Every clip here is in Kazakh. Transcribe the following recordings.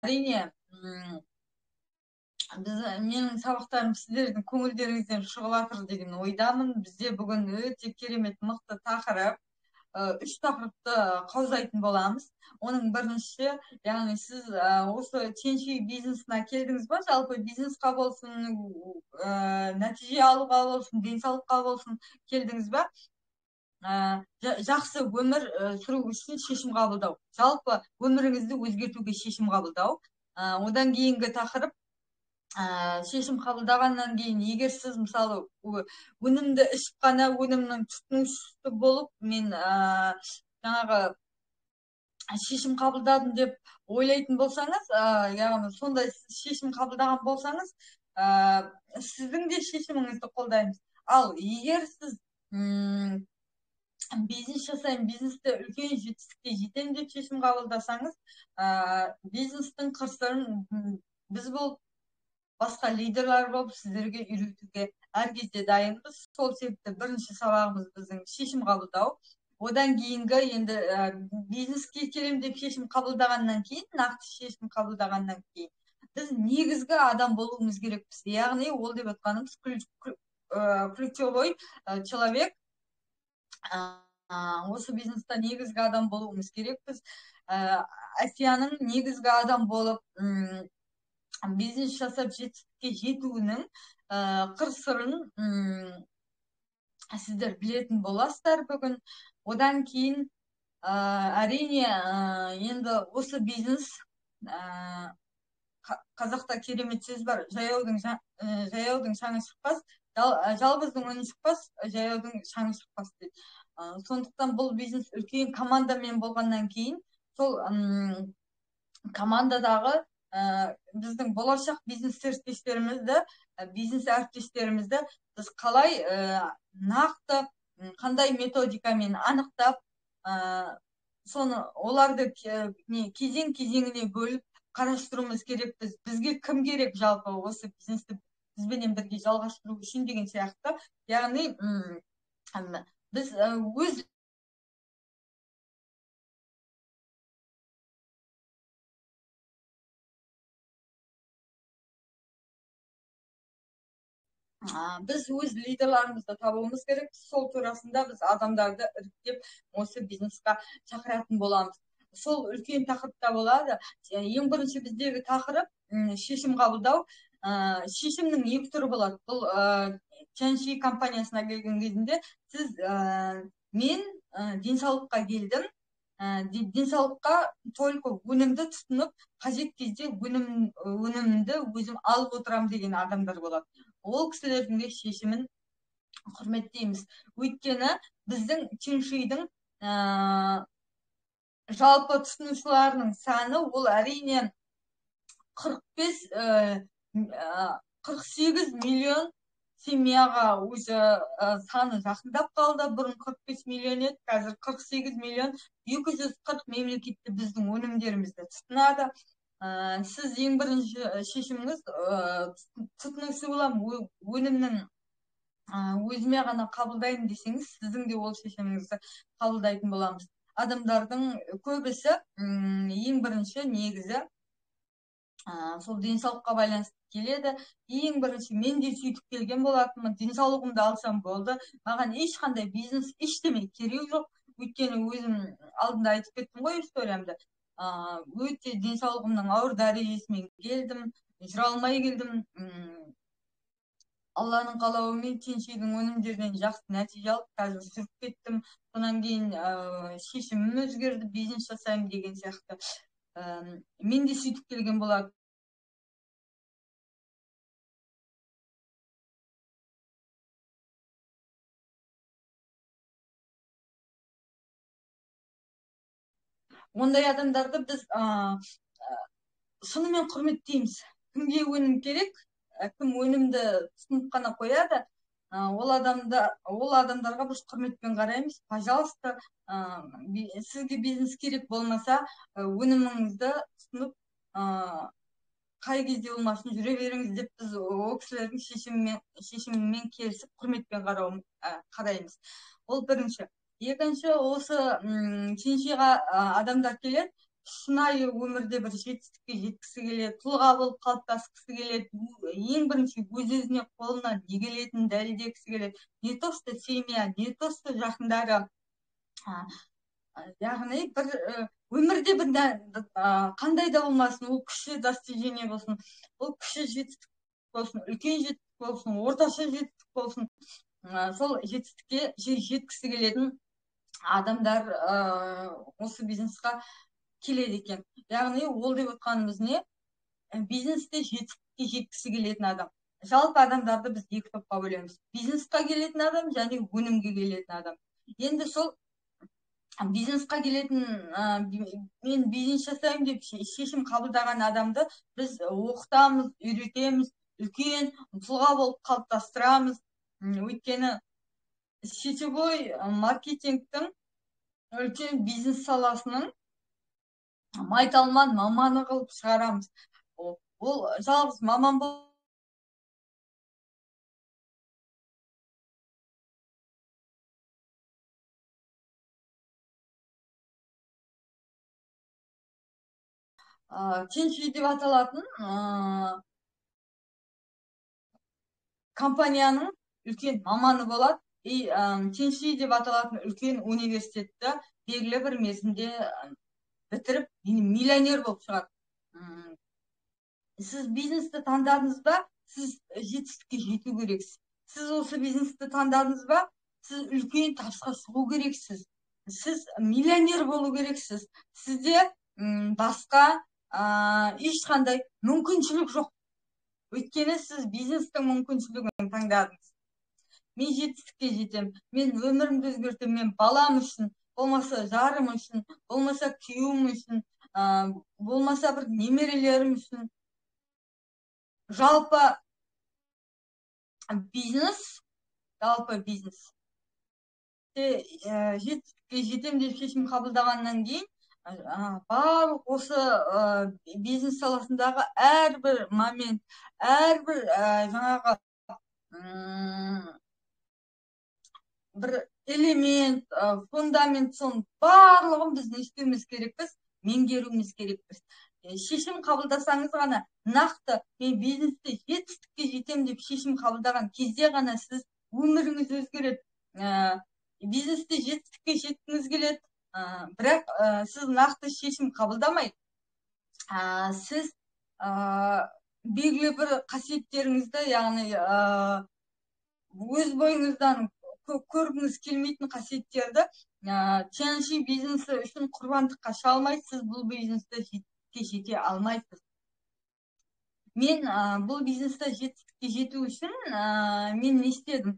Әрине, менің сабақтарым сіздердің көңілдеріңізден шығып жатыр деген ойдамын. Бізде бүгін өте керемет мықты тақырып, үш тақырыпты қаузайтын боламыз. Оның біріншісі, яғни сіз осы Тяньши бизнесіне келдіңіз ба, жалпы бизнесқа болсын, нәтиже алуға болсын, денсаулыққа болсын келдіңіз ба? Жақсы өмір сүру үшін шешім қабылдау, жалпы өміріңізді өзгертуге шешім қабылдау. Одан кейінгі тақырып, шешім қабылдағаннан кейін егер сіз мысалы өнімді ішіп қана өнімнің тұтынушысы болып мен жаңағы шешім қабылдадым деп ойлайтын болсаңыз, яғни сондай шешім қабылдаған болсаңыз, сіздің де шешіміңізді қолдаймыз. Ал егер сіз бизнес жасаймын, бизнесте үлкен жетістікке жетемін деп шешім қабылдасаңыз, бизнестің қыр-сырын біз болып, басқа лидерлар болып сіздерге үйретуге әр кезде дайынбыз. Сол себепті бірінші сабағымыз біздің шешім қабылдау. Одан кейінгі енді бизнеске келем деп шешім қабылдағаннан кейін, нақты шешім қабылдағаннан кейін біз негізгі адам болуымыз керекпіз. Яғни ол деп отқанымыз ключевой человек. Осы бизнесте негізгі адам болуымыз керекпіз. Әсияның негізгі адам болып бизнес жасап жетістікке жетуінің қыр-сырын сіздер білетін боласыздар бүгін. Одан кейін әрине, енді осы бизнес, қазақта керемет сөз бар, жаяудың шаңы шықпас, жалғыздың үні шықпас, жаяудың шаңы шықпас дейді. Сондықтан бұл бизнес үлкен командамен болғаннан кейін сол командадағы біздің болашақ бизнес серіктестерімізді, бизнес әріптестерімізді біз қалай нақты қандай методикамен анықтап, соны оларды кезең-кезеңіне бөліп қарастыруымыз керекпіз. Бізге кім керек жалпы осы бизнесті бізбенен бірге жалғастыру үшін деген сияқты. Яғни, біз өз біз өз лидерларымызды табуымыз керек. Сол турасында біз адамдарды іріктеп осы бизнесқа шақыратын боламыз. Сол үлкен тақырыпта болады. Ең бірінші біздегі тақырып, шешім қабылдау. Шешімнің екі түрі болады. Бұл Тяньши компаниясына келген кезінде сіз, мен денсаулыққа келдім. Денсаулыққа только өнімді тұтынып, қажет кезде өнімді өзім алып отырамын деген адамдар болады. Ол кісілердің де шешімін құрметтейміз. Өйткені біздің Тяньшидің жалпы тұтынушыларының саны ол әрине 48 миллион семьяға уже саны жақындап қалды. Бұрын 45 миллион еді, қазір 48 миллион 240 мемлекетте біздің өнімдерімізді тұтынады. Сіз ең бірінші шешіміңіз, тұтынушы боламын, өнімнің, өзіме ғана қабылдаймын десеңіз, сіздің де ол шешіміңізді қабылдайтын боламыз. Адамдардың көбісі, ең бірінші негізі, сол денсаулыққа байланысты келеді. Ең бірінші мен де сөйтіп келген болатынмын. Денсаулығымды алсам болды, маған ешқандай бизнес ештеме керек жоқ. Өйткені өзім алдында айтып кеттім ғой историямды. Өте денсаулығымның ауыр дәрежесімен келдім, жүре алмай келдім. Алланың қалауымен Тяньшидің өнімдерінен жақсы нәтиже алып, қазір жүріп кеттім. Содан кейін, шешімім өзгерді, бизнес жасаймын деген сияқты. Мен де сөйтіп келген болатын. Ондай адамдарды біз, шынымен құрметтейміз. Кімге өнім керек, кім өнімді тұтынып қана қояды, ол адамдарға біз құрметпен қараймыз. Пожалуйста, сізге бизнес керек болмаса, өніміңізді тұтынып, қай кезде болмасын жүре беріңіз деп біз ол кісілердің шешімімен келісіп құрметпен қараймыз. Ол бірінші. Екінші, осы Тяньшиға, адамдар келеді, Шынайы өмірде бір жетістікке жеткісі келеді, тұлға болып қалыптасқысы келеді, ең бірінші өз өзіне қолынан не келетінін дәлелдегісі келеді. Не то что семья, не то что жақындары. Яғни бір өмірде бір қандай да болмасын, ол кіші достижение болсын, ол кіші жетістік болсын, үлкен жетістік болсын, орташа жетістік болсын, сол жетістікке жеткісі келетін адамдар осы бизнесқа келеді екен. Яғни ол деп отқанымыз не? Бизнесте жетістікке жеткісі келетін адам. Жалпы адамдарды біз екі топқа бөлеміз. Бизнесқа келетін адам және өнімге келетін адам. Енді сол бизнесқа келетін, мен бизнес жасаймын деп шешім қабылдаған адамды біз оқытамыз, үйретеміз, үлкен тұлға болып қалыптастырамыз. Өйткені сетевой маркетингтің үлкен бизнес саласының майталман маманы қылып шығарамыз. Ол жалғыз маман Тенши деп аталатын компанияның үлкен маманы болады. И Тенши деп аталатын үлкен университетті белгілі бір мерзімде бітіріп, миллионер болып шығады. Сіз бизнесті таңдадыңыз ба? Сіз жетістікке жету керексіз. Сіз осы бизнесті таңдадыңыз ба? Сіз үлкен табысқа шығу керексіз. Сіз миллионер болу керексіз. Сізде басқа ешқандай мүмкіншілік жоқ. Өйткені сіз бизнестің мүмкіншілігін таңдадыңыз. Мен жетістікке жетем, мен өмірімді өзгертем, мен балам үшін, болмаса жарым үшін, болмаса күйеуім үшін, болмаса бір немерелерім үшін. Жалпы бизнес, жалпы бизнес. Жетістікке жетем деп шешім қабылдағаннан кейін барлық осы бизнес саласындағы әрбір момент, әрбір жаңағы бір элемент, фундамент, соның барлығын біз не істеуіміз керекпіз, меңгеруіміз керекпіз. Шешім қабылдасаңыз ғана, нақты мен бизнесте жетістікке жетем деп шешім қабылдаған кезде ғана сіз өміріңіз өзгереді. Бизнесте жетістікке жеткіңіз келеді, бірақ сіз нақты шешім қабылдамай, сіз белгілі бір қасиеттеріңізді, яғни өз бойыңыздан көргіңіз келмейтін қасиеттерді Тяньши бизнесі үшін құрбандыққа шалмайсыз, бұл бизнесте жетістікке жете алмайсыз. Мен бұл бизнесте жетістікке жету үшін мен не істедім?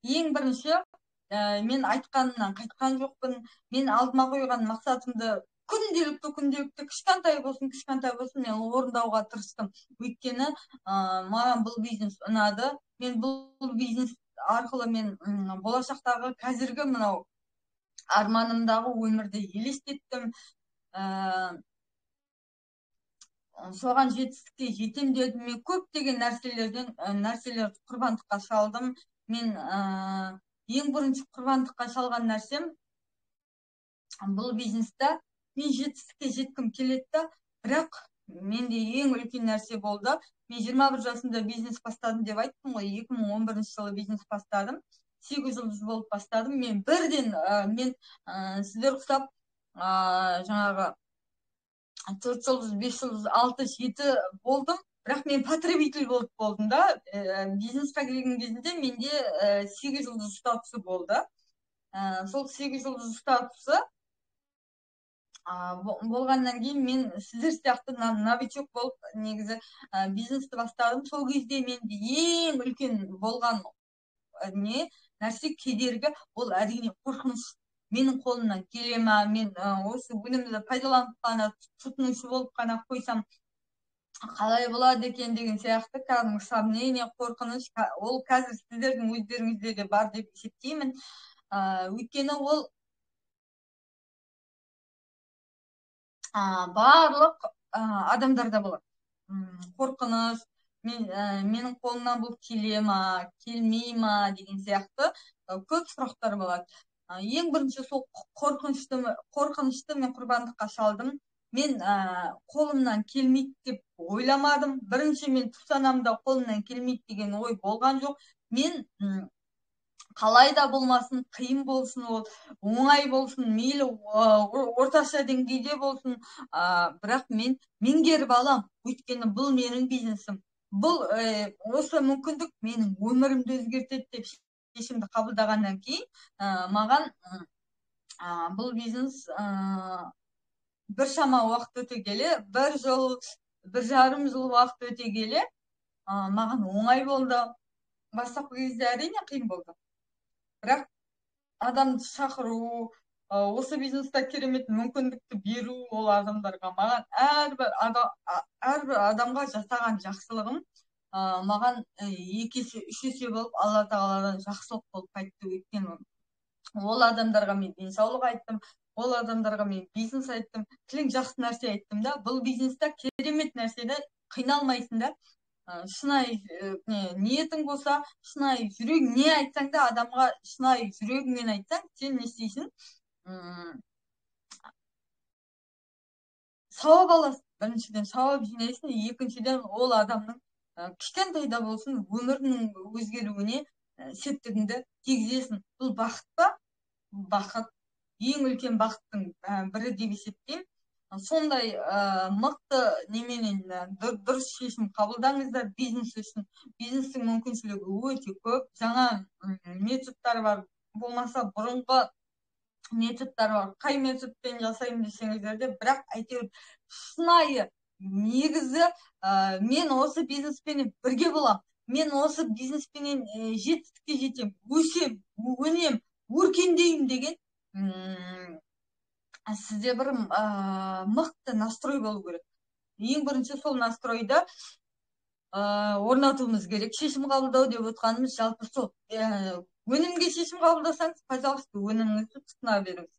Ең бірінші мен айтқанымнан қайтқан жоқпын. Мен алдыма қойған мақсатымды күнделікті кішкентай болсын, кішкентай болсын мен орындауға тырыстым. Өйткені маған бұл бизнес ұнады. Мен бұл бизнес арқылы мен болашақтағы қазіргі мынау арманымдағы өмірді елестеттім. Соған жетістікке жетем дедім. Мен көптеген нәрселерді құрбандыққа шалдым. Мен ең бірінші құрбандыққа шалған нәрсем бұл бизнесте мен жетістікке жеткім келеді да, бірақ менде ең үлкен нәрсе болды. Мен 21 жасымда бизнес бастадым деп айттым ғой, 2011 жылы бизнес бастадым, 8 жұлдыз болып бастадым. Мен бірден мен сіздер ұқсап жаңағы 4 жұлдыз, 5 жұлдыз, 6, 7 болдым. Бірақ мен потребитель болып болдым да. Бизнесқа келген кезінде менде 8 жұлдыз статусы болды. Сол 8 жұлдыз статусы болғаннан кейін мен сіздер сияқты новичок болып негізі бизнесті бастадым. Сол кезде менде ең үлкен болған не нәрсе, кедергі, ол әрине қорқыныш. Менің қолымнан келе ма, мен осы өнімді пайдаланып қана, тұтынушы болып қана қойсам қалай болады екен деген сияқты кәдімгі сомнение, қорқыныш, ол қазір сіздердің өздеріңізде де бар деп есептеймін. Өйткені ол барлық адамдарда болады. Қорқыныш, менің қолымнан бұл келе ма, келмей ма деген сияқты көп сұрақтар болады. Ең бірінші сол қорқынышты мен құрбандыққа шалдым. Мен қолымнан келмейді деп ойламадым. Бірінші мен түп санамда қолымнан келмейді деген ой болған жоқ. Мен қалай да болмасын, қиын болсын, ол оңай болсын, мейлі орташа деңгейде болсын, бірақ мен меңгеріп алам. Өйткені бұл менің бизнесім. Бұл осы мүмкіндік менің өмірімді өзгертеді деп шешімді қабылдағаннан кейін маған бұл бизнес біршама уақыт өте келе, 1 жыл, 1,5 жыл уақыт өте келе маған оңай болды. Бастапқы кезде әрине қиын болды. Бірақ адамды шақыру, осы бизнесте керемет мүмкіндікті беру ол адамдарға, маған әрбір адамға жасаған жақсылығым маған 2 есе, 3 есе болып Алла Тағаладан жақсылық болып қайтты. Өйткені ол адамдарға мен денсаулық айттым, ол адамдарға мен бизнес айттым, кілең жақсы нәрсе айттым да. Бұл бизнесте керемет нәрсе да, қиналмайсың да. Шынайы ниетің болса, шынайы жүрегің не айтсаң да, адамға шынайы жүрегіңмен айтсаң, сен не істейсің? Сауап аласың. Біріншіден сауап жинайсың, екіншіден ол адамның кішкентай да болсын өмірінің өзгеруіне септігіңді тигізесің. Бұл бақыт па? Бақыт. Ең үлкен бақыттың бірі деп есептеймін. Сондай мықты неменен дұрыс шешім қабылдаңыздар бизнес үшін. Бизнестің мүмкіншілігі өте көп. Жаңа методтар бар, болмаса бұрынғы методтар бар. Қай методпен жасаймын десеңіздер де, бірақ әйтеуір шынайы негізі мен осы бизнеспенен бірге боламын, мен осы бизнеспенен жетістікке жетемін, өсем, өнем, өркендеймін деген сізде бір мықты настрой болу керек. Ең бірінші сол настройды орнатуымыз керек. Шешім қабылдау деп отқанымыз жалпы сол. Өнімге шешім қабылдасаңыз, пожалуйста, өніміңізді тұтына беріңіз,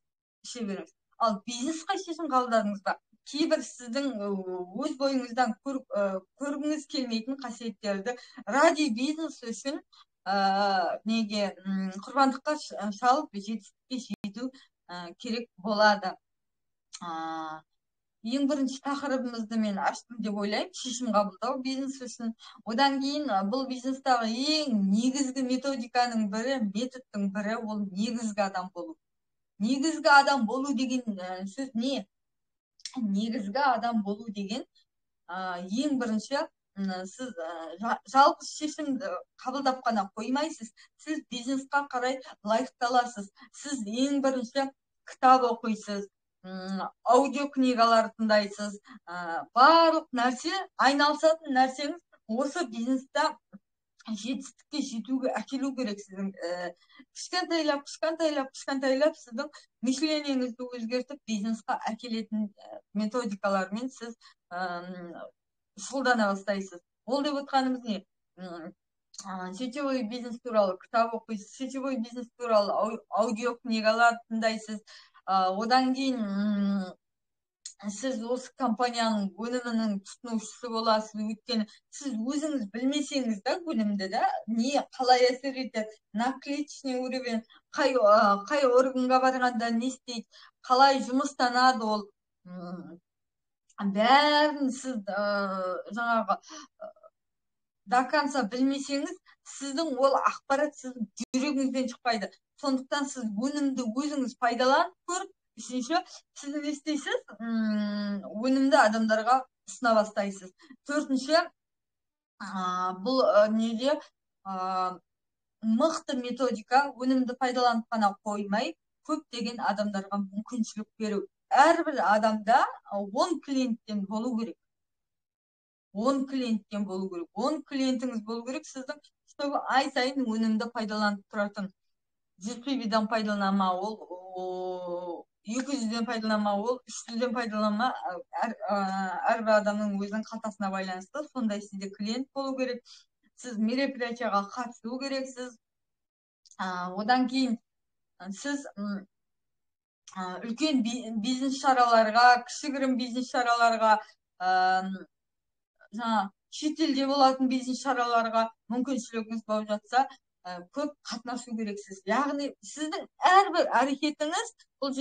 іше беріңіз. Ал бизнеске шешім қабылдадыңыз ба? Кейбір сіздің өз бойыңыздан көргіңіз келмейтін қасиеттерді ради бизнес үшін неге құрбандыққа шалып жетістікке жету керек болады. Ең бірінші тақырыбымызды мен аштым деп ойлаймын, шешім қабылдау бизнес үшін. Одан кейін бұл бизнестағы ең негізгі методиканың бірі, методтың бірі ол негізгі адам болу. Негізгі адам болу деген сөз не? Негізгі адам болу деген ең бірінші сіз жалғыз шешімді қабылдап қана қоймайсыз, сіз бизнесқа қарай лайықталасыз. Сіз ең бірінші кітап оқисыз, аудиокнигалар тыңдайсыз, барлық нәрсе, айналысатын нәрсеңіз осы бизнесте жетістікке жетуге әкелу керек сіздің. Кішкентайлап, кішкентайлап, кішкентайлап сіздің мышлениеңізді өзгертіп бизнесқа әкелетін методикалармен сіз шұғылдана бастайсыз. Ол деп отқанымыз не? Сетевой бизнес туралы кітап оқисыз, сетевой бизнес туралы аудиокнигалар тыңдайсыз. Одан кейін сіз осы компанияның өнімінің тұтынушысы боласыз. Өйткені сіз өзіңіз білмесеңіз да өнімді да, не қалай әсер етеді, на клеточный уровень, қай органға барғанда не істейді, қалай жұмыстанады ол, бәрін сіз жаңағы до конца білмесеңіз, сіздің ол ақпарат сіздің жүрегіңізден шықпайды. Сондықтан сіз өнімді өзіңіз пайдаланып көріп, үшінші, сіз не істейсіз? Өнімді адамдарға ұсына бастайсыз. Төртінші, бұл неде мықты методика, өнімді пайдаланып қана қоймай, көптеген адамдарға мүмкіншілік беру. Әрбір адамда 10 клиенттен болу керек. 10 клиенттен болу керек. 10 клиентіңіз болу керек сіздің, чтобы ай сайын өнімді пайдаланып тұратын. 100 пв-дан пайдаланма ол, 200-ден пайдаланма ол, 300-ден пайдаланма, әрбір адамның өзінің қалтасына байланысты. Сондай сізде клиент болу керек. Сіз мероприятияға қатысу керексіз. Одан кейін сіз үлкен бизнес шараларға, кішігірім бизнес шараларға, жаңа шетелде болатын бизнес шараларға мүмкіншілігіңіз болып жатса, көп қатынасу керексіз. Яғни сіздің әрбір әрекетіңіз бұл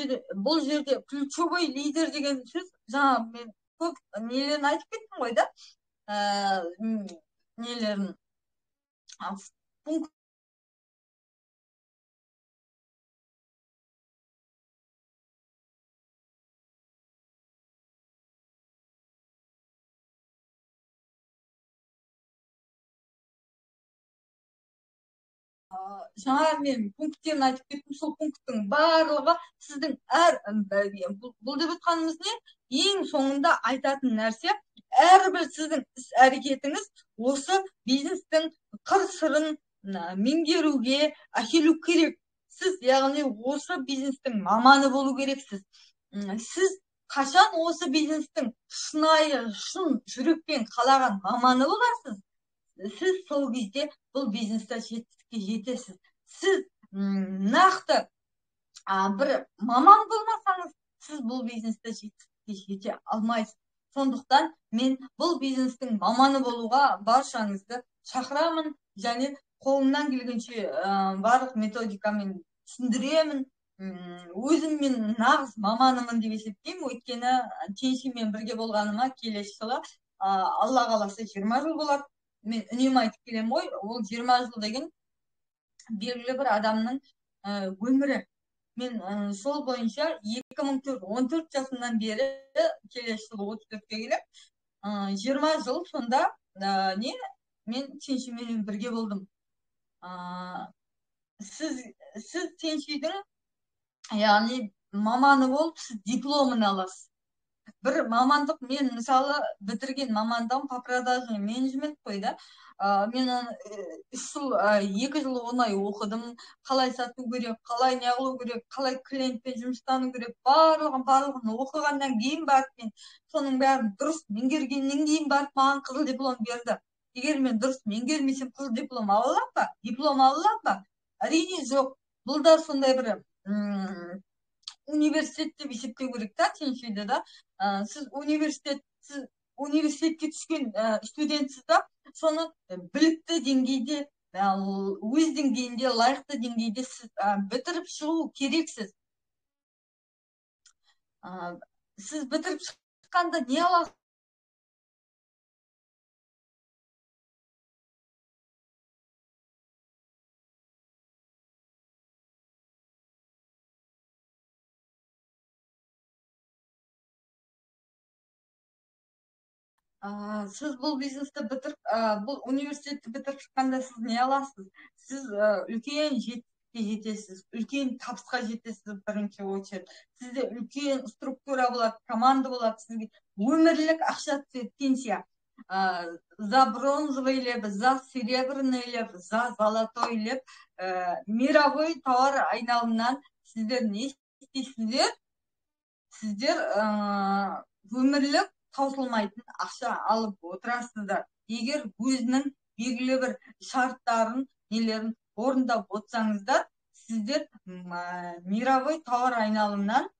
жерде ключевой лидер деген сөз, жаңа мен көп нелерін айтып кеттім ғой да, нелерін пункт жаңа мен пункттерін айтып кеттім, сол пункттің барлығы сіздің әр бұл деп отқанымыз не? Ең соңында айтатын нәрсе, әрбір сіздің іс әрекетіңіз осы бизнестің қыр сырын меңгеруге әкелу керек. Сіз яғни осы бизнестің маманы болу керексіз. Сіз қашан осы бизнестің шынайы, шын жүрекпен қалаған маманы боласыз, сіз сол кезде бұл бизнесте жетістікке жетесіз. Сіз нақты бір маман болмасаңыз, сіз бұл бизнесте жетістікке жете алмайсыз. Сондықтан мен бұл бизнестің маманы болуға баршаңызды шақырамын және қолымнан келгенше барлық методикамен түсіндіремін. Өзім мен нағыз маманымын деп есептеймін, өйткені Теншимен бірге болғаныма келесі жылы Алла қаласа 20 жыл болады. Мен үнемі айтып келемін ғой, ол 20 жыл деген белгілі бір адамның өмірі. Мен сол бойынша 2014 жасымнан бері келесі жылы 34-ке келіп, 20 жыл сонда не мен Теншимен бірге болдым. Сіз Теншидің яғни маманы болып, сіз дипломын аласыз. Бір мамандық, мен мысалы бітірген мамандығым по продажный менеджмент қой да. Мен оны 3 жыл, 2 жыл 10 ай оқыдым. Қалай сату керек, қалай не қылу керек, қалай клиентпен жұмыстану керек, барлығын оқығаннан кейін барып мен соның бәрін дұрыс меңгергеннен кейін барып маған қызыл диплом берді. Егер мен дұрыс меңгермесем, қызыл диплом ала аламын ба? Диплом ала аламын ба? Әрине жоқ. Бұл да сондай бір университет деп есептеу керек та, Теншиді да. Сіз университетке түскен студентсіз да, соны білікті деңгейде, өз деңгейінде, лайықты деңгейде сіз бітіріп шығу керексіз. Сіз бітіріп шыққанда не аласыз? Сіз бұл бизнесті бітіріп, бұл университетті бітіріп шыққанда сіз не аласыз? Сіз үлкен жетістікке жетесіз, үлкен табысқа жетесіз бірінші очередь. Сізде үлкен структура болады, команда болады, сізге өмірлік ақша түседі, пенсия. За бронзовый лев, за серебряный лев, за золотой лев, мировой тауар айналымнан сіздер не істейсіздер? Сіздер өмірлік таусылмайтын ақша алып отырасыздар. Егер өзінің белгілі бір шарттарын, нелерін орындап отырсаңыздар, сіздер мировой тауар айналымнан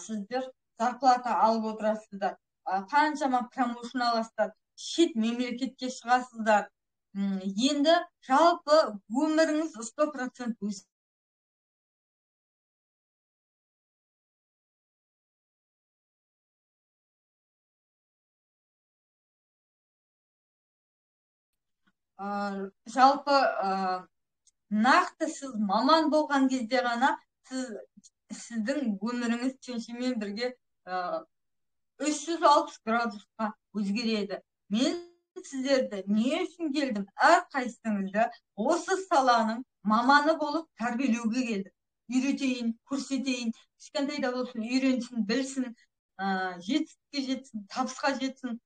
сіздер зарплата алып отырасыздар. Қаншама промоушн аласыздар, шет мемлекетке шығасыздар. Енді жалпы өміріңіз 100% өседі. Жалпы нақты сіз маман болған кезде ғана сіздің өміріңіз Теншимен бірге 360 градусқа өзгереді. Мен сіздерді не үшін келдім? Әрқайсыңызды осы саланың маманы болып тәрбиелеуге келдім. Үйретейін, көрсетейін, кішкентай да болсын үйренсін, білсін, жетістікке жетсін, табысқа жетсін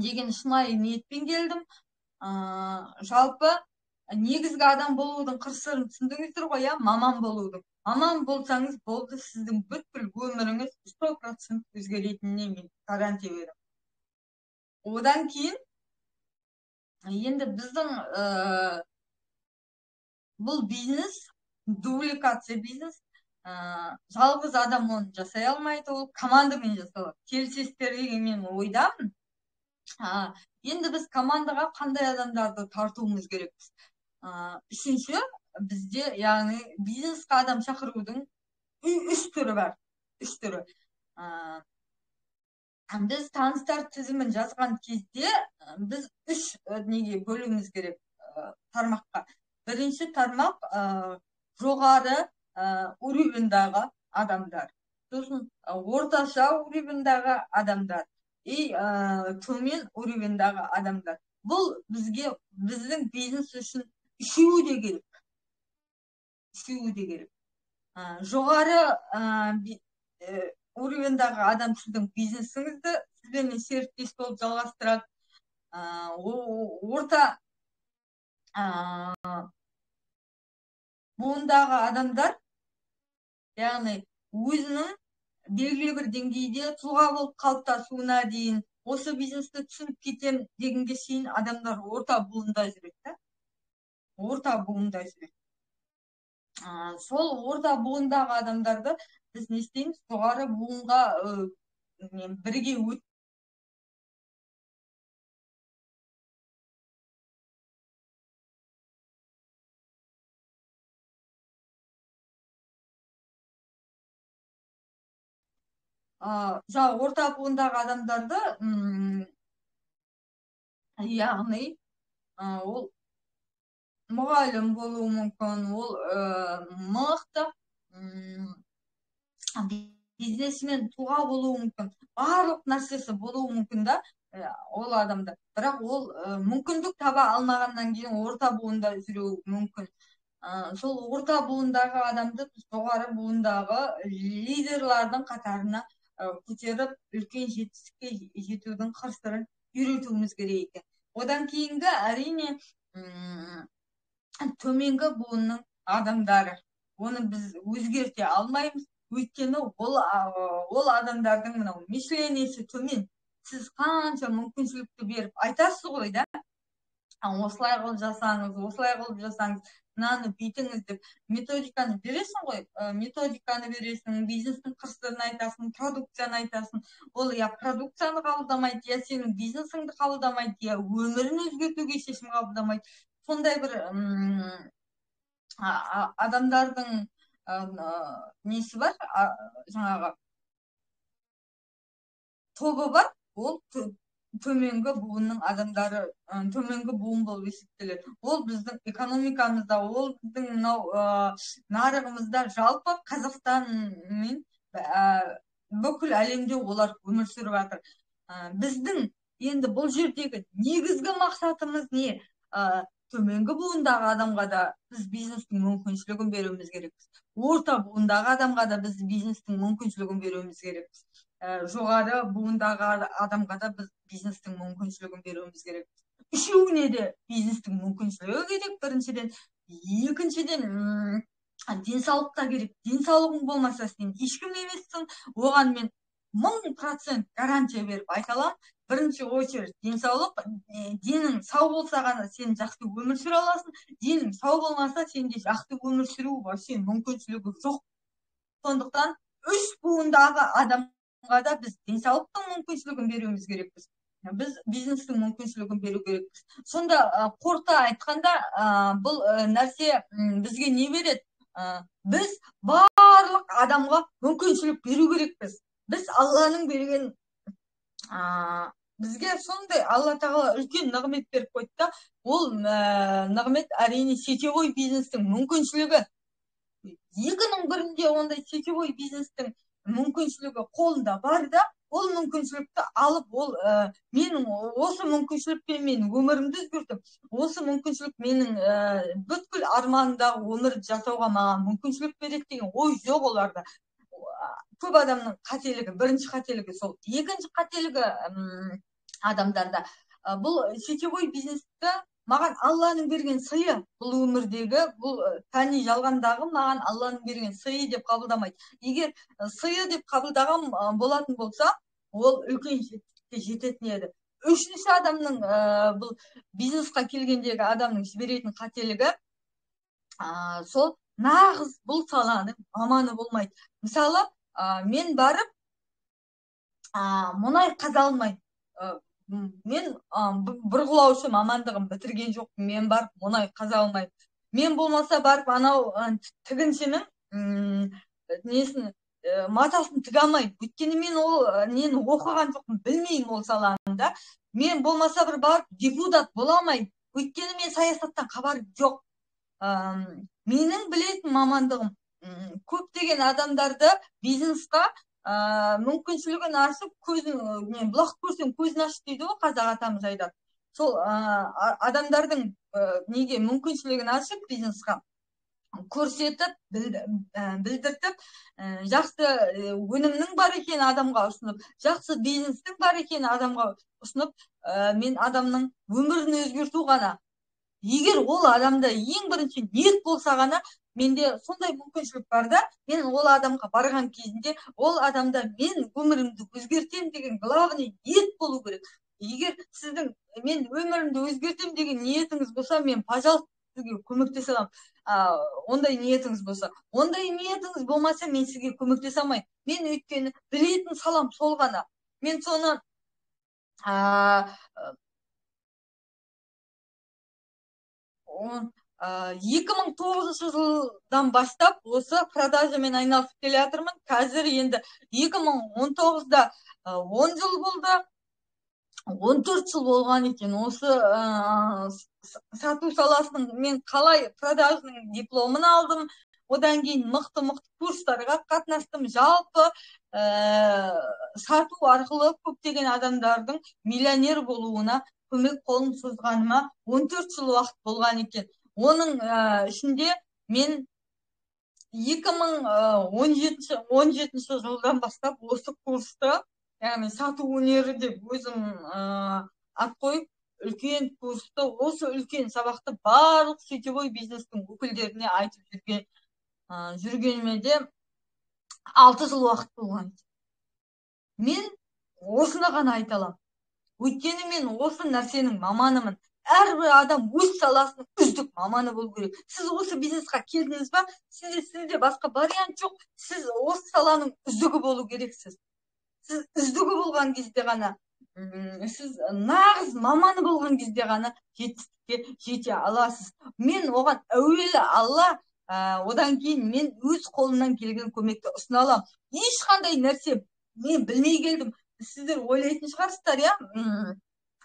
деген шынайы ниетпен келдім. Жалпы негізгі адам болудың қыр сырын түсіндіңіздер ғой, иә, маман болудың. Маман болсаңыз болды, сіздің бүткіл өміріңіз 100% өзгеретініне мен гарантия беремін. Одан кейін енді біздің бұл бизнес дубликация бизнес, жалғыз адам оны жасай алмайды, ол командамен жасалады. Келісесіздер деген мен ойдамын. Енді біз командаға қандай адамдарды тартуымыз керекпіз? Үшінші, бізде, яғни бизнесқа адам шақырудың үш түрі бар. Үш түрі. Біз таныстар тізімін жазған кезде біз үш неге бөлуіміз керек тармаққа. Бірінші тармақ жоғары уровеньдағы адамдар, сосын орташа уровеньдағы адамдар и төмен уровеньдағы адамдар. Бұл бізге, біздің бизнес үшін үшеуі де керек. Үшеуі де керек. Жоғары уровеньдағы адам сіздің бизнесіңізді сізбен серіктес болып жалғастырады. Орта буындағы адамдар, яғни өзінің белгілі бір деңгейде тұлға болып қалыптасуына дейін, осы бизнесті түсініп кетем дегенге шейін адамдар орта буында жүреді да. Орта буында жүреді. Сол орта буындағы адамдарды біз не істейміз? Жоғары буынға бірге өт жаңа орта буындағы адамдарды, яғни ол мұғалім болуы мүмкін, ол мықты бизнесмен тұлға болуы мүмкін, барлық нәрсесі болуы мүмкін да ол адамда. Бірақ ол мүмкіндік таба алмағаннан кейін орта буында жүруі мүмкін. Сол орта буындағы адамды біз жоғары буындағы лидерлардың қатарына көтеріп, үлкен жетістікке жетудің қыр-сырын үйретуіміз керек екен. Одан кейінгі әрине төменгі буынның адамдары. Оны біз өзгерте алмаймыз, өйткені ол адамдардың мынау мышлениесі төмен. Сіз қанша мүмкіншілікті беріп айтасыз ғой да, осылай қылып жасаңыз, осылай қылып жасаңыз, мынаны бүйтіңіз деп методиканы бересің ғой, методиканы бересің, бизнестің қыр-сырын айтасың, продукцияны айтасың. Ол я продукцияны қабылдамайды, я сенің бизнесіңді қабылдамайды, я өмірін өзгертуге шешім қабылдамайды. Сондай бір адамдардың несі бар, жаңағы тобы бар, ол төменгі буынның адамдары, төменгі буын болып есептеледі. Ол біздің экономикамызда, ол біздің мынау нарығымызда, жалпы Қазақстан мен бүкіл әлемде олар өмір сүріп жатыр. Біздің енді бұл жердегі негізгі мақсатымыз не? Төменгі буындағы адамға да біз бизнестің мүмкіншілігін беруіміз керекпіз. Орта буындағы адамға да біз бизнестің мүмкіншілігін беруіміз керекпіз. Жоғары буындағы адамға да біз бизнестің мүмкіншілігін беруіміз керекпіз. Үшеуіне де бизнестің мүмкіншілігі керек біріншіден. Екіншіден, денсаулық та керек. Денсаулығың болмаса сен ешкім емессің. Оған мен 1000% гарантия беріп айта аламын. Бірінші очередь денсаулық, денің сау болса ғана сен жақсы өмір сүре аласың. Денің сау болмаса сенде жақсы өмір сүру вообще мүмкіншілігі жоқ. Сондықтан үш буындағы адамға да біз денсаулықтың мүмкіншілігін беруіміз керекпіз. Біз бизнестің мүмкіншілігін беру керекпіз. Сонда қорыта айтқанда, бұл нәрсе бізге не береді? Біз барлық адамға мүмкіншілік беру керекпіз. Біз Алланың берген, бізге сондай Алла тағала үлкен нығмет беріп қойды да, ол нығмет әрине сетевой бизнестің мүмкіншілігі. Екінің бірінде ондай сетевой бизнестің мүмкіншілігі қолында бар да, ол мүмкіншілікті алып, ол менің осы мүмкіншілікпен мен өмірімді өзгертіп, осы мүмкіншілік менің бүткіл арманымдағы өмірді жасауға маған мүмкіншілік береді деген ой жоқ оларда. Көп адамның қателігі, бірінші қателігі сол. Екінші қателігі адамдарда, бұл сетевой бизнесті маған Алланың берген сыйы, бұл өмірдегі, бұл пәни жалғандағы маған Алланың берген сыйы деп қабылдамайды. Егер сыйы деп қабылдаған болатын болса, ол үлкен жетістікке жететін еді. Үшінші адамның, бұл бизнесқа келгендегі адамның жіберетін қателігі, сол нағыз бұл саланың маманы болмайды. Мысалы, мен барып мұнай қаза алмаймын. Мен бұрғылаушы мамандығын бітірген жоқпын, мен барып мұнай қаза алмаймын. Мен болмаса барып анау тігіншінің несін, матасын тіге алмаймын. Өйткені мен ол нені оқыған жоқпын, білмеймін ол саланы да. Мен болмаса бір барып депутат бола алмаймын. Өйткені мен саясаттан хабарым жоқ. Менің білетін мамандығым көптеген адамдарды бизнесқа мүмкіншілігін ашып, көзін, бұлақ көрсең көзін аш дейді ғой қазақ атамыз айтады. Сол адамдардың неге мүмкіншілігін ашып, бизнесқа көрсетіп, білдіртіп, жақсы өнімнің бар екенін адамға ұсынып, жақсы бизнестің бар екенін адамға ұсынып, мен адамның өмірін өзгерту ғана. Егер ол адамда ең бірінші ниет болса ғана, менде сондай мүмкіншілік бар да, мен ол адамға барған кезінде ол адамда мен өмірімді өзгертем деген главный ниет болу керек. Егер сіздің мен өмірімді өзгертем деген ниетіңіз болса, мен, пожалуйста, сізге көмектесе аламын. Ондай ниетіңіз болса. Ондай ниетіңіз болмаса, мен сізге көмектесе алмаймын. Мен өйткені білетін салам сол ғана. Мен соны 2009 жылдан бастап осы продажамен айналысып келе жатырмын. Қазір енді 2019-да 10 жыл болды, 14 жыл болған екен. Осы сату саласының мен қалай продажның дипломын алдым, одан кейін мықты-мықты курстарға қатынастым. Жалпы сату арқылы көптеген адамдардың миллионер болуына көмек қолын созғаныма 14 жыл уақыт болған екен. Оның ішінде мен 2017 жылдан бастап осы курсты, яғни сату өнері деп өзім ат қойып, үлкен курсты, осы үлкен сабақты барлық сетевой бизнестің өкілдеріне айтып жүргеніме де 6 жыл уақыт болған. Мен осыны ғана айта аламын. Өйткені мен осы нәрсенің маманымын. Әрбір адам өз саласының үздік маманы болу керек. Сіз осы бизнесқа келдіңіз ба? Сізде басқа вариант жоқ. Сіз осы саланың үздігі болу керексіз. Сіз үздігі болған кезде ғана, сіз нағыз маманы болған кезде ғана жетістікке жете аласыз. Мен оған әуелі Алла, одан кейін мен өз қолымнан келген көмекті ұсына аламын. Ешқандай нәрсе мен білмей келдім. Сіздер ойлайтын шығарсыздар, иә?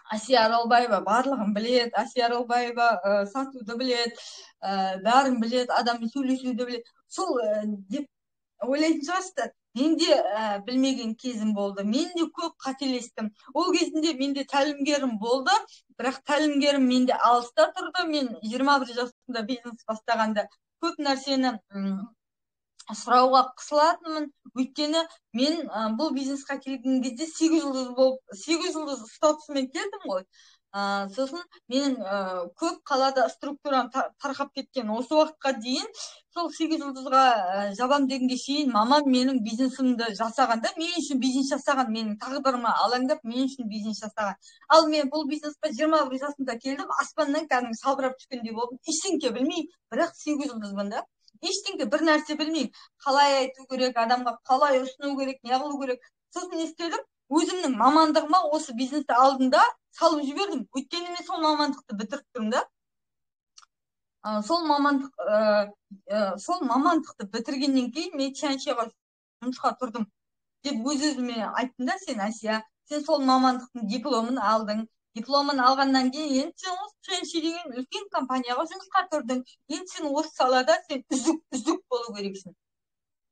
Әсия Аралбаева барлығын біледі, Әсия Аралбаева сатуды біледі, бәрін біледі, адаммен сөйлесуді біледі. Сол деп ойлайтын шығарсыздар. Мен де білмеген кезім болды, мен де көп қателестім. Ол кезінде менде тәлімгерім болды, бірақ тәлімгерім менде алыста тұрды. Мен 21 жасымда бизнес бастағанда көп нәрсені сұрауға қысылатынмын. Өйткені мен бұл бизнесқа келген кезде 8 жұлдыз болып, 8 жұлдыз статусымен келдім ғой. Сосын менің көп қалада структурам тарқап кеткен. Осы уақытқа дейін сол 8 жұлдызға жабам дегенге шейін мамам менің бизнесімді жасағанда, мен үшін бизнес жасаған, менің тағдырыма алаңдап, мен үшін бизнес жасаған. Ал мен бұл бизнеске 21 жасымда келдім, аспаннан кәдімгі салбырап түскендей болдым. Ештеңке білмеймін, бірақ 8 жұлдызбын да. Ештеңке бір нәрсе білмеймін. Қалай айту керек, адамға қалай ұсыну керек, не қылу керек. Сосын не істедім? Өзімнің мамандығыма осы бизнесті алдым да салып жібердім. Өйткені мен сол мамандықты бітіріп тұрмын да. Сол мамандықты бітіргеннен кейін мен Чаншиға жұмысқа тұрдым деп өз-өзіме айттым да, сен Әсия, сен сол мамандықтың дипломын алдың. Дипломын алғаннан кейін енді сен осы Чанши деген үлкен компанияға жұмысқа тұрдың. Енді сен осы салада сен үздік болу керексің.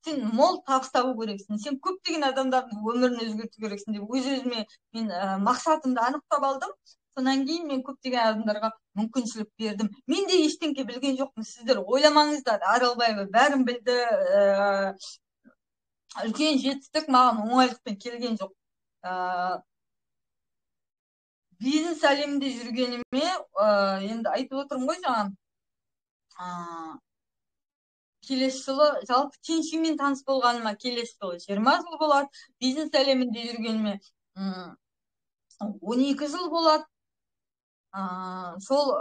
Сен мол табыс табу керексің. Сен көптеген адамдардың өмірін өзгерту керексің деп өз-өзіме мен мақсатымды анықтап алдым. Содан кейін мен көптеген адамдарға мүмкіншілік бердім. Мен де ештеңке білген жоқпын. Сіздер ойламаңыздар, Аралбаева бәрін білді, үлкен жетістік маған оңайлықпен келген жоқ. Бизнес әлемінде жүргеніме, енді айтып отырмын ғой жаңа, келесі жылы жалпы Чаншимен таныс болғаныма келесі жылы 20 жыл болады, бизнес әлемінде жүргеніме 12 жыл болады. Сол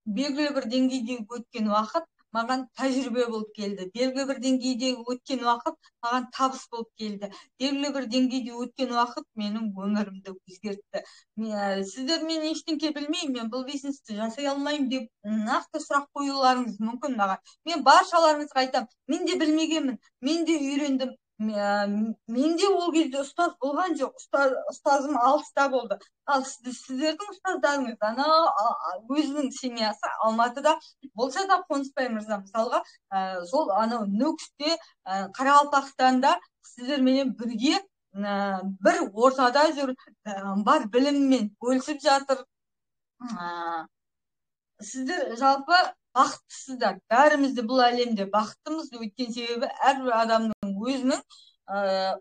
белгілі бір деңгейде өткен уақыт маған тәжірибе болып келді. Белгілі бір деңгейде өткен уақыт маған табыс болып келді. Белгілі бір деңгейде өткен уақыт менің өмірімді өзгертті. Сіздер мен ештеңе білмеймін, мен бұл бизнесті жасай алмаймын деп нақты сұрақ қоюларыңыз мүмкін маған. Мен баршаларыңызға айтамын, мен де білмегенмін, мен де үйрендім. Менде ол кезде ұстаз болған жоқ, ұстазым алыста болды. Ал сіздердің ұстаздарыңыз ана өзінің семьясы Алматыда болса да, Қонысбай мырза мысалға, сол анау Нүкісте, Қарақалпақстанда сіздерменен бірге бір ортада жүр, бар біліммен бөлісіп жатыр. Сіздер жалпы бақыттысыздар. Бәріміз де бұл әлемде бақыттымыз. Өйткені себебі әрбір адамның өзінің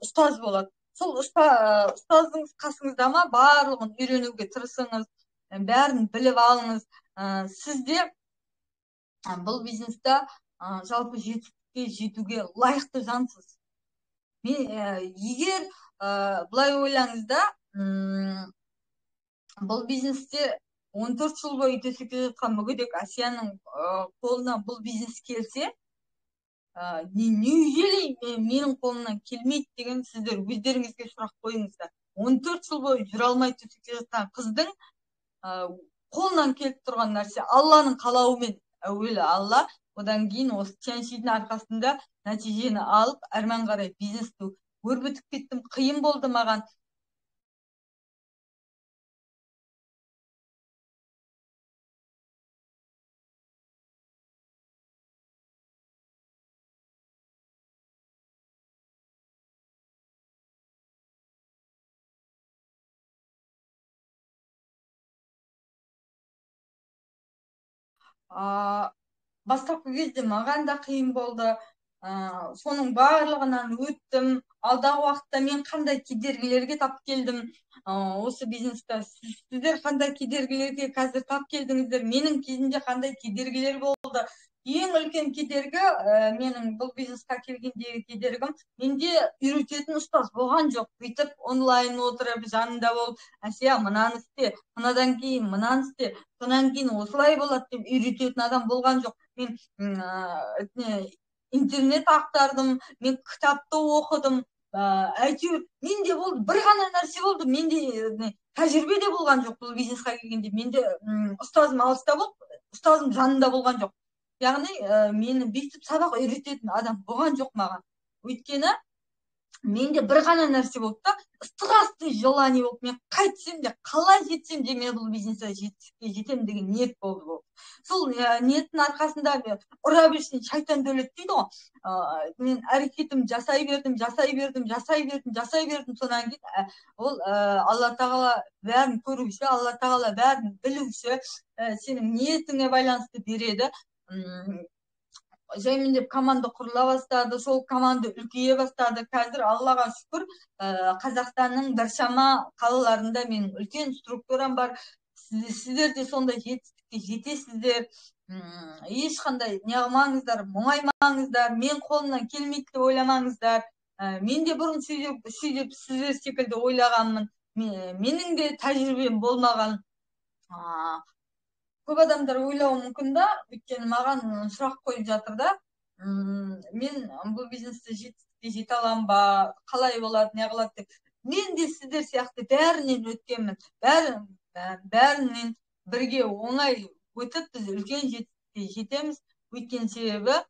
ұстаз болады. Сол ұстаздың қасыңызда ма, барлығын үйренуге тырысыңыз, бәрін біліп алыңыз. Сіз де бұл бизнесте жалпы жетістікке жетуге лайықты жансыз. Егер былай ойлаңыз да, бұл бизнесте 14 жыл бойы төсекте жатқан мүгедек Асияның қолынан бұл бизнес келсе, неужели менің қолымнан келмейді деген сіздер өздеріңізге сұрақ қойыңыздар. 14 жыл бойы жүре алмай төсекте жатқан қыздың қолынан келіп тұрған нәрсе Алланың қалауымен, әуелі Алла, одан кейін осы Тяньшидің арқасында нәтижені алып, әрмен қарай бизнесті өрбітіп кеттім. Қиын болды маған. Бастапқы кезде маған да қиын болды. Соның барлығынан өттім. Алдағы уақытта мен қандай кедергілерге тап келдім осы бизнесте, сіздер қандай кедергілерге қазір тап келдіңіздер, менің кезімде қандай кедергілер болды. Ең үлкен кедергі, менің бұл бизнесқа келгендегі кедергім, менде үйрететін ұстаз болған жоқ. Бүйтіп онлайн отырып, жанында болып, Әсия, мынаны істе, мынадан кейін мынаны істе, содан кейін осылай болады деп үйрететін адам болған жоқ. Мен интернет ақтардым, мен кітапты оқыдым, әйтеуір менде болды, бір ғана нәрсе болды, менде тәжірибе де болған жоқ бұл бизнесқа келгенде. Менде ұстазым алыста болып, ұстазым жанында болған жоқ. Яғни, мені бүйтіп сабақ үйрететін адам болған жоқ маған. Өйткені менде бір ғана нәрсе болды да, страстный желание болды. Мен қайтсем де, қалай жетсем де, мен бұл бизнесте жетістікке жетемін деген ниет болды бұл. Сол ниеттің арқасында мен ұра берсін шайтан дөлет дейді ғой. Мен әрекетім жасай бердім, жасай бердім, жасай бердім, жасай бердім. Содан кейін ол Алла Тағала бәрін көруші, Алла Тағала бәрін білуші, сенің ниетіңе байланысты береді. Жаймендеп команда құрыла бастады, сол команда үлкейе бастады. Қазір Аллаға шүкір, Қазақстанның біршама қалаларында менің үлкен структурам бар. Сіздер де сондай жетістікке жетесіздер. Ешқандай неғылмаңыздар, мұңаймаңыздар, мен қолымнан келмейді деп ойламаңыздар. Мен де бұрын сөйтіп сіздер секілді ойлағанмын. Менің де тәжірибем болмаған. Көп адамдар ойлауы мүмкін да, өйткені маған сұрақ қойып жатыр да, мен бұл бизнесте жетістікке жете аламын ба, қалай болады, не қылады деп. Мен де сіздер сияқты бәрінен өткенмін, бәрінен бірге оңай өтіп, біз үлкен жетістікке жетеміз. Өйткені себебі,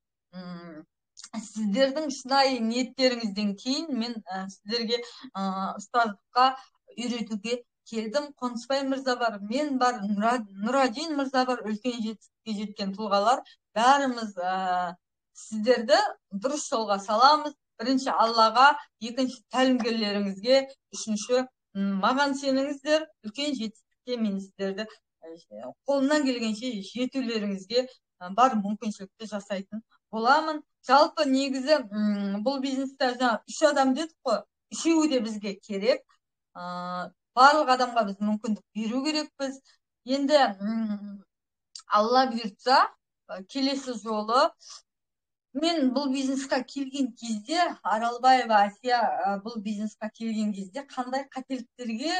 сіздердің шынайы ниеттеріңізден кейін мен сіздерге ұстаздыққа үйретуге келдім. Қонысбай мырза бар, мен бар, Нұрадин мырза бар, үлкен жетістікке жеткен тұлғалар. Бәріміз сіздерді дұрыс жолға саламыз. Бірінші Аллаға, екінші тәлімгерлеріңізге, үшінші маған сеніңіздер, үлкен жетістікке мен сіздерді қолымнан келгенше жетулеріңізге бар мүмкіншілікті жасайтын боламын. Жалпы негізі бұл бизнесте жаңа үш адам дедік қой, үшеуі де бізге керек. Барлық адамға біз мүмкіндік беру керекпіз. Енді Алла бұйыртса, келесі жолы мен бұл бизнесқа келген кезде, Аралбаева Әсия бұл бизнесқа келген кезде қандай қателіктерге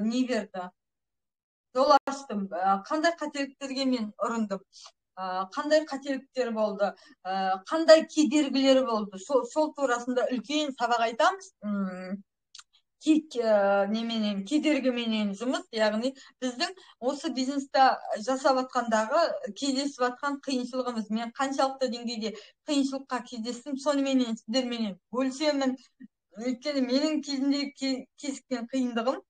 не берді? жол аштым, қандай қателіктерге мен ұрындым, қандай қателіктер болды, қандай кедергілер болды, сол турасында үлкен сабақ айтамыз. Неменен, кедергіменен жұмыс, яғни біздің осы бизнесте жасап атқандағы кездесіп атқан қиыншылығымыз, мен қаншалықты деңгейде қиыншылыққа кездестім, соныменен сіздерменен бөлісемін. Өйткені менің кезімде кезіккен қиындығым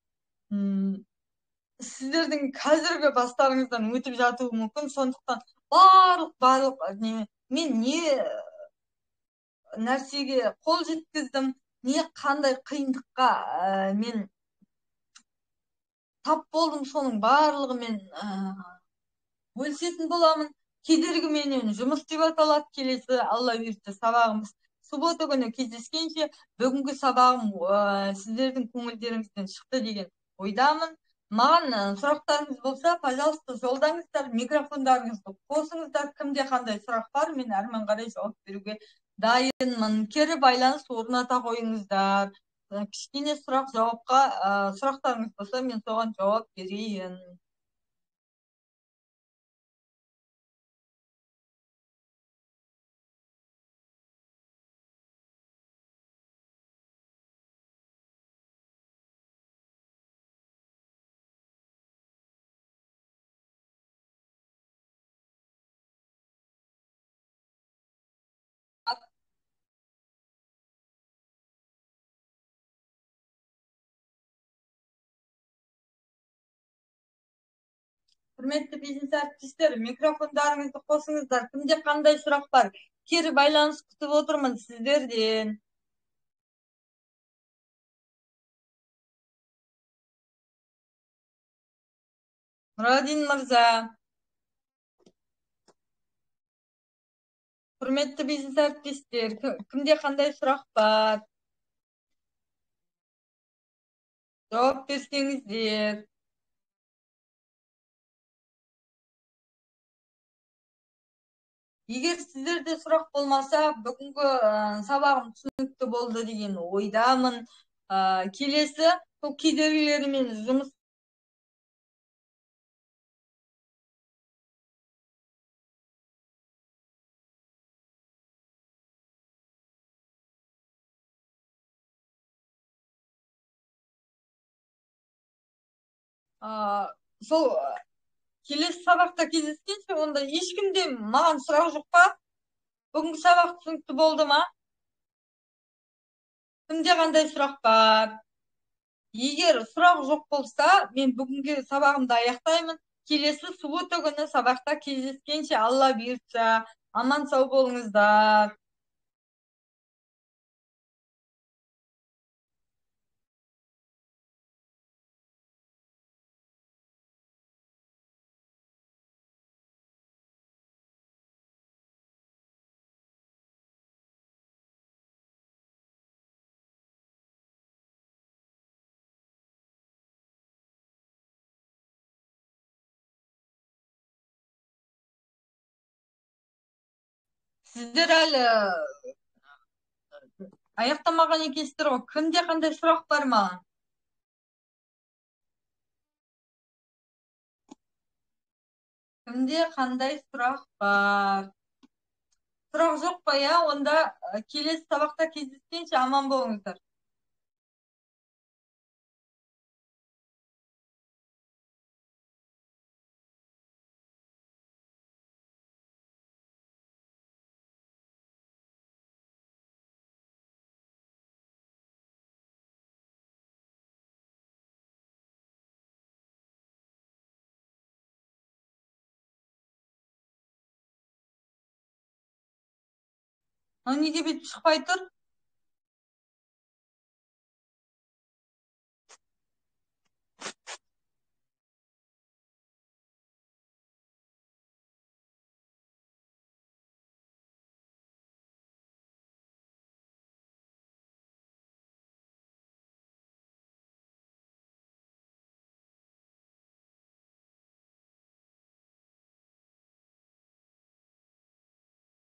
сіздердің қазіргі бастарыңыздан өтіп жатуы мүмкін. Сондықтан барлық мен не нәрсеге қол жеткіздім, не қандай қиындыққа мен тап болдым, соның барлығымен бөлісетін боламын. Кедергіменен жұмыс деп аталады келесі Алла бұйыртса сабағымыз. Суббота күні кездескенше, бүгінгі сабағым сіздердің көңілдеріңізден шықты деген ойдамын. Маған сұрақтарыңыз болса, пожалуйста, жолдаңыздар, микрофондарыңызды қосыңыздар. Кімде қандай сұрақ бар, мен әрмен қарай жауап беруге дайынмын. Кері байланыс орната қойыңыздар. Кішкене сұрақ жауапқа, сұрақтарыңыз болса, мен соған жауап берейін. Құрметті бизнес әріптестер, микрофондарыңызды қосыңыздар. Кімде қандай сұрақ бар? Кері байланыс күтіп отырмын сіздерден. Нұрадин мырза. Құрметті бизнес әріптестер, кімде қандай сұрақ бар? Жауап берсеңіздер. Егер сіздерде сұрақ болмаса, бүгінгі сабағым түсінікті болды деген ойдамын. Келесі сол кедергілермен жұмыс сол келесі сабақта кездескенше, онда ешкімде маған сұрақ жоқ па? Бүгінгі сабақ түсінікті болды ма? Кімде қандай сұрақ бар? Егер сұрақ жоқ болса, мен бүгінгі сабағымды аяқтаймын. Келесі суббота күні сабақта кездескенше, Алла бұйыртса, аман сау болыңыздар. Сіздер әлі аяқтамаған екенсіздер ғой. Кімде қандай сұрақ бар маған? Кімде қандай сұрақ бар? Сұрақ жоқ па, я? Онда келесі сабақта кездескенше аман болыңыздар. Неге бүйтіп шықпай тұр?